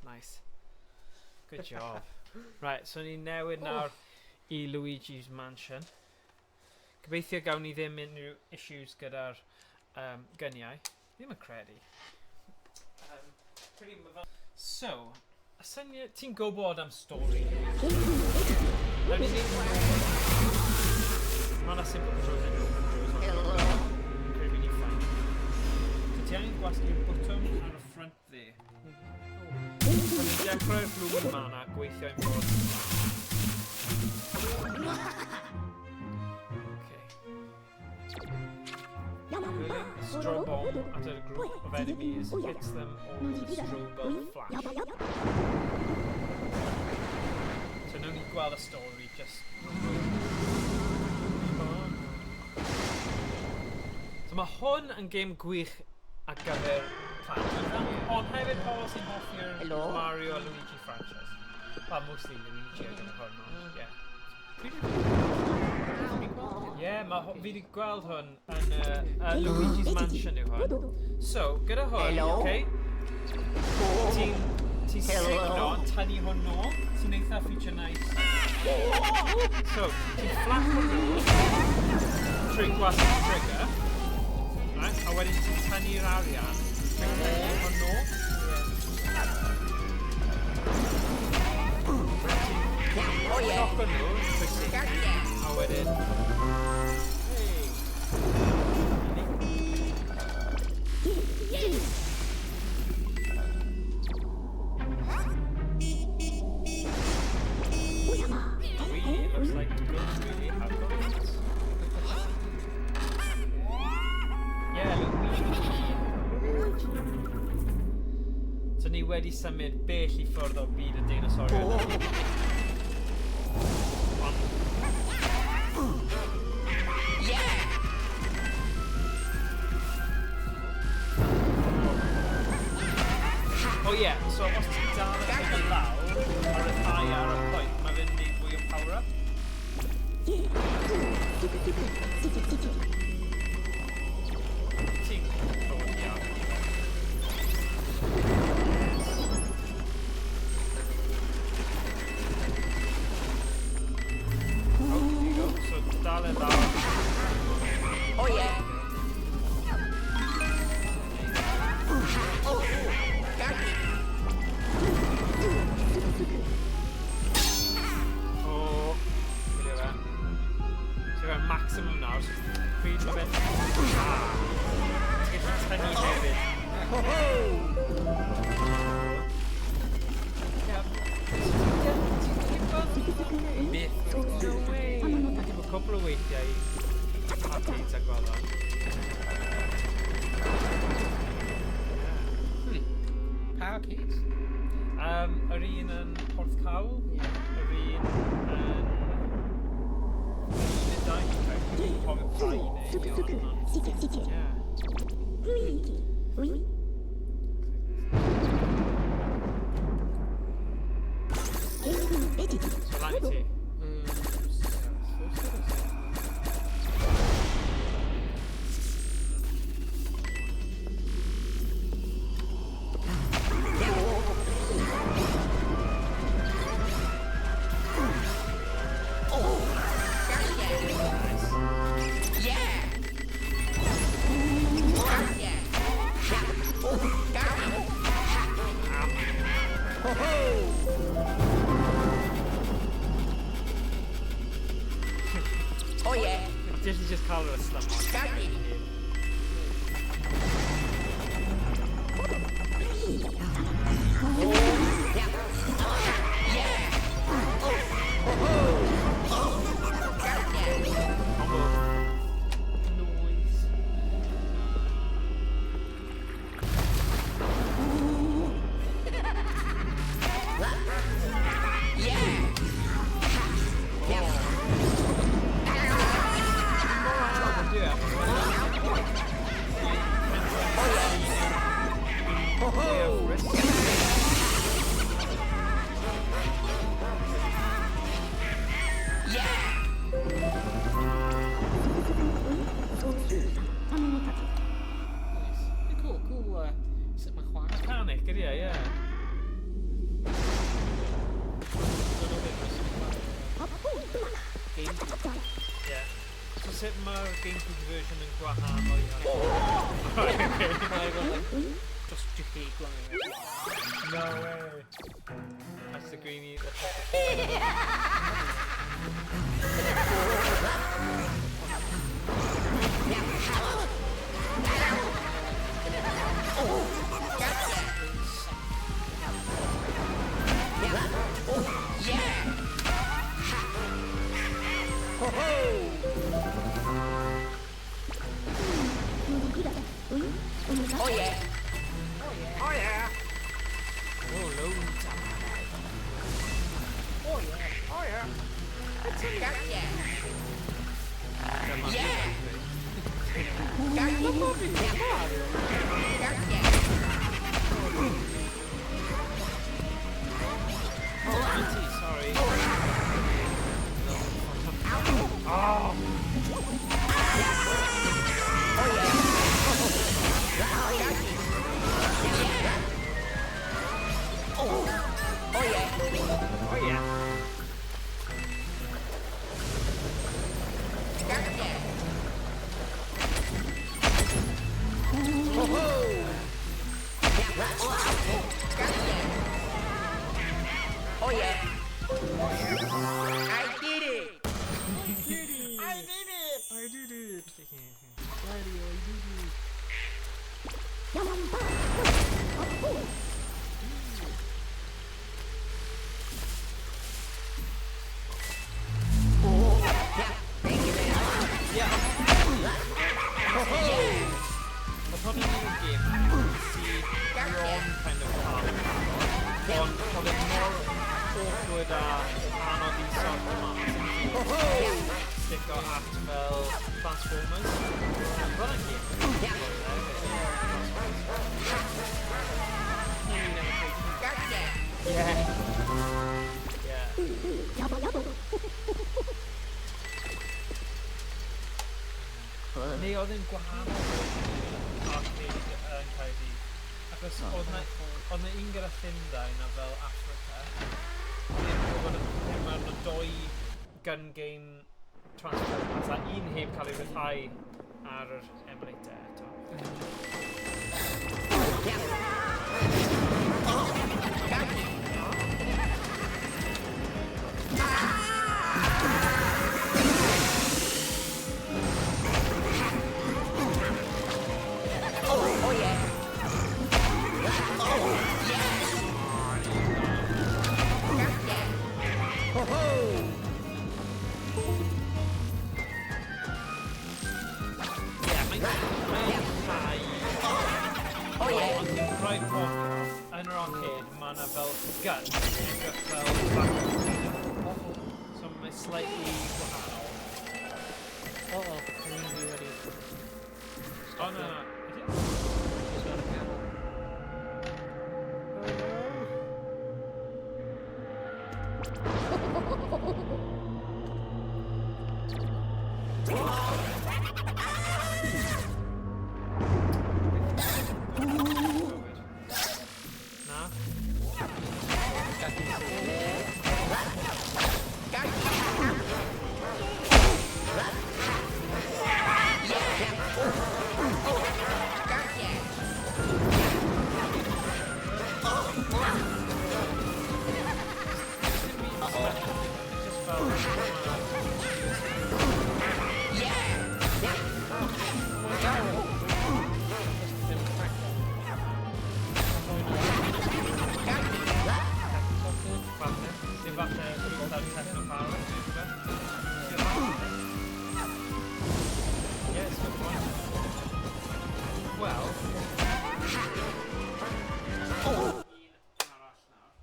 Nice. Good job. Right, so ni'n newid nawr i Luigi's Mansion. Gobeithio gawn ni ddim unrhyw issues gyda'r gyniau. Ddim yn credu. Credu ma' fel... So, y syniad... Ti'n gwybod am stori Luigi? Nawn ni neud Mae 'na simple controls neu no controls ond fi'n credu bydd ni'n fine. So ti angen gwasgu'r bwtwm ar y front dde. So ni'n dechrau'r blwmin mana gweithio ein ffordd ymlaen. Okay. A strobe bomb at a group of enemies hits them all with a strobe bulb flash. So nawn ni gweld y stori just... So mae hwn yn gêm gwych ar gyfer plant ifanc, ond hefyd pobl sy'n hoffi'r Mario a Luigi franchise. Well, mostly Luigi ar gyfer hwn, ond yeah. Ie, ma' hw- fi 'di gweld hwn yn Luigi's Mansion yw hwn. So, gyda hwn, Helo. okay, ti'n ti sugno yn tynnu hwn nôl, sy'n eitha feature nice. So, ti'n fflach hwn nôl, trwy gwasgu trigger, right, a wedyn ti'n tynnu'r arian, trwy tynnu hwn nôl. Oh yeah. Knock nhw, trwy saethu, a wedyn... Hey! We looks like we don't really have guns. Yeah, Luigi. So ni wedi symud bell i ffwrdd o byd y deinosoriaid. Ond Yeah! O ie, so os ti'n dal y trigger lawr a rhyddhau ar y pwynt, mae fe'n neud fwy o power up. Ti'n dod iawn. Yes. Oh, there you go. So dal e lawr. Oh yeah. Oh, got it. O, beth yw e? So fe'n maximum nawr, so pryd mae fe'n... Ah! Ti'n gallu tynnu hefyd. Ie. Ti'n gweld Byth. No way. Wedi bod cwpl o weithiau i arcades a gweld hwn. Yeah. Pa arcades? Yr un yn Porthcawl, Ie. yr un yn Lundain, dwi'n cofio pa un yn union, ond ie. So lan i ti. Nice. Yeah! Yeah! Got it. Ho ho! Oh yeah! Ti allu just cael yr yslam on. Got it. Yeah! Oh, ho ho! Got it. Combo. Noise. Yeah! Yeah! Mor anodd yn dyw e, achos mae'n GameCube. Yeah. So sut mae'r GameCube version yn gwahanol i hwnna? Right, okay. Mae efo, like, dros 30 yn. No way. That's the greeny. That's the. Yeah. Oh yeah. Oh yeah! Oh, loads of Oh yeah. Oh yeah! Gotcha. Dyma Yeah. Gotcha. Auntie, sorry. Oh! Oh yeah. Gotcha. Yeah. Oh yeah. Oh yeah! Gotcha. Gotcha. Oh yeah. I did it. I did it! I did it! Mario, I did it. Thank you very much. Yeah. Oedd hwn yn un gêm sydd bron kind of cael ond oedd e mor awkward a anodd i sort mas yn stick o at fel Transformers. Oedd hwnna'n gêm. No, you never played it. Gotcha. Yeah. Yeah. Neu oedd e'n gwahanol arcade yn Caerdydd. Achos oedd na un gyda Llundain a fel Africa. Ddim yn gwybod lle mae yna doi gun game Transformers a un heb cael ei ryddhau ar yr emulator eto. Gotcha. Oh yeah. Yeah. Gotcha. Yeah, mae'n rhai. Oh yeah. Ond ti'n rhaid cofio, yn yr arcade, mae yna fel gun yn edrych fel vacuum cleaner. So mae'n slightly gwahanol. Oh, dwi'n fi wedi. Oh, no, no. Ydy? Just ar y canol. Oh, no. Bywyd. Na? Gotcha. Yeah. Gotcha. Dim byd special. It's just fel. Yeah.